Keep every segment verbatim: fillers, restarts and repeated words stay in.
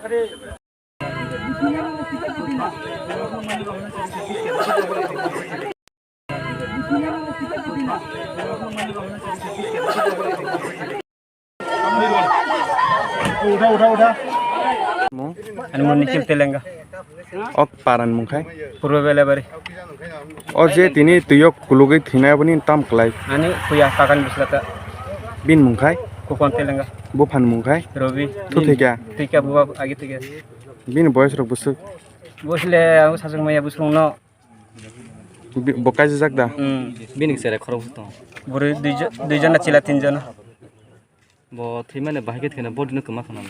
Mung? Ani mung Nikhil Telenga. Ok, paran mung khai? Purba Belabari. O je tini tuyok kulugwi thinai aboni tam klai? Ani puya kakan bislata. Bin mung khai? Kukon Telenga. Buphan mung khai? Robi. Thu thika? Thika buba agi thika. Bini boyos rok busuk? Bosle ang sasuk maya busung no. Bi-, bo kaijajak da? Hmm. Bini sere khorok tong. Buri duijo-, duijona chila tinjona. Bo thwimani bahai khe thwina body no kwma khana.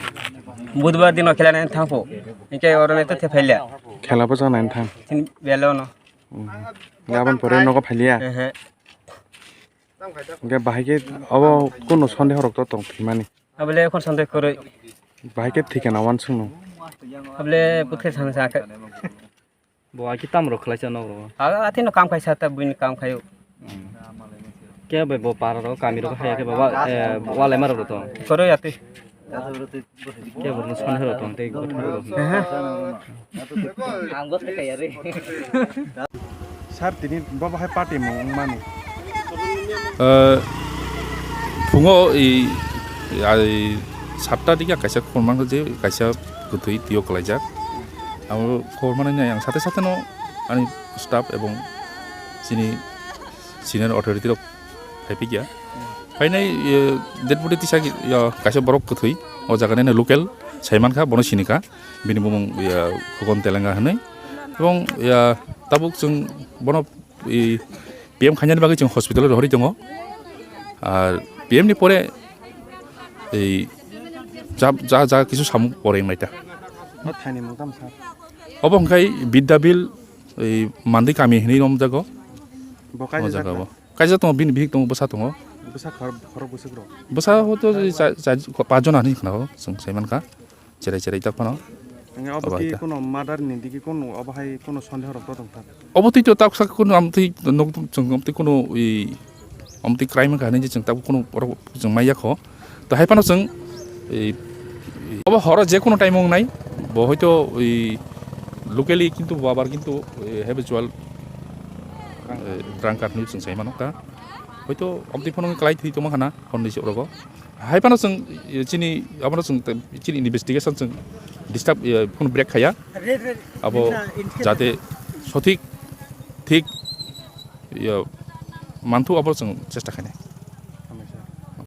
Budbar dino khela nai thangpho. Hinkhe oro le to thephailya. Khela bo jana thang. Tin belo no. Hmm. Gabon pore nogo phailya. Ehe. Hinkhe bahai khe obo kuno sonde horok to tong thwimani. Abole ekhon sonde koroi. Bahai khe thikana wansukno. Abole puthe sang sa khe. Bo aki tam rok khlai sa nok rok. Aga athino kam khai sa ta buini kam khayo. Ke bai bo para rok kami rok haya ke baba, eh, wale maro rok to. Koro yati. Ke bo no san hero to tei go tharo rok. Aha. Ang go thai ya re. Sir, tini bo bahai party mung mani. Eh, phungo i, i, ai, sapta dikhe kaisa khormang je kaisa kwthwi tio kwlaijak. Abo khobor manwi nai ang sate sate no ani staff ebong chini senior authority rok phaiphikya. Phainai, eh, dead body tisa ki, ya, kaisa borok kwthwi o jaga nini local saimankha, bono sinikha, bini bumung, ya, Khokon Telenga hinwi. Ebong, ya, tabuk chwng bono i P M khainani bagwi chwng hospital rohorwi tongo. Ar P M ni pore ei ja, ja, ja kisu samung pore wngnaita. O thaini mung tamo sir? Obo hwnkhe Bidyabil ei Mandwi kami hinwi romjago. Bo kaisa o jaga jaga? Bo. Kaisa tongo, bini bihik tongo, bwsa tongo. Bwsa khor-, khorok bwswk rok? Bwsa hoto cha, cha, pach jona hinwi khna o, chwng sai mankha. Cherai cherai tak phano. Hingke obo obo hai twi ta. Kuno murder ni digi kuno obo hai kuno sondeho rok tong thang? Obo twi to tak sak kuno am twi nok chwng am twi kuno i am twi crime wngkha hinwi je chwng tabuk kuno borok chwng maya kho. To hai phano chwng i, i, obo horo je kuno time wngnai bo hoito i locally kintu bo abar kintu i habitual, eh, drunkard hinwi chwng sai mano ta. Hoito am twi phano kwlai thwi tongma khana honni se orogo. Hai phano chwng, eh, chini, abono chwng te, chini investigation chwng disturb, eh, phano break khaya. Abo jate sothik, thik, eh, manthu abo chwng chesta khainai.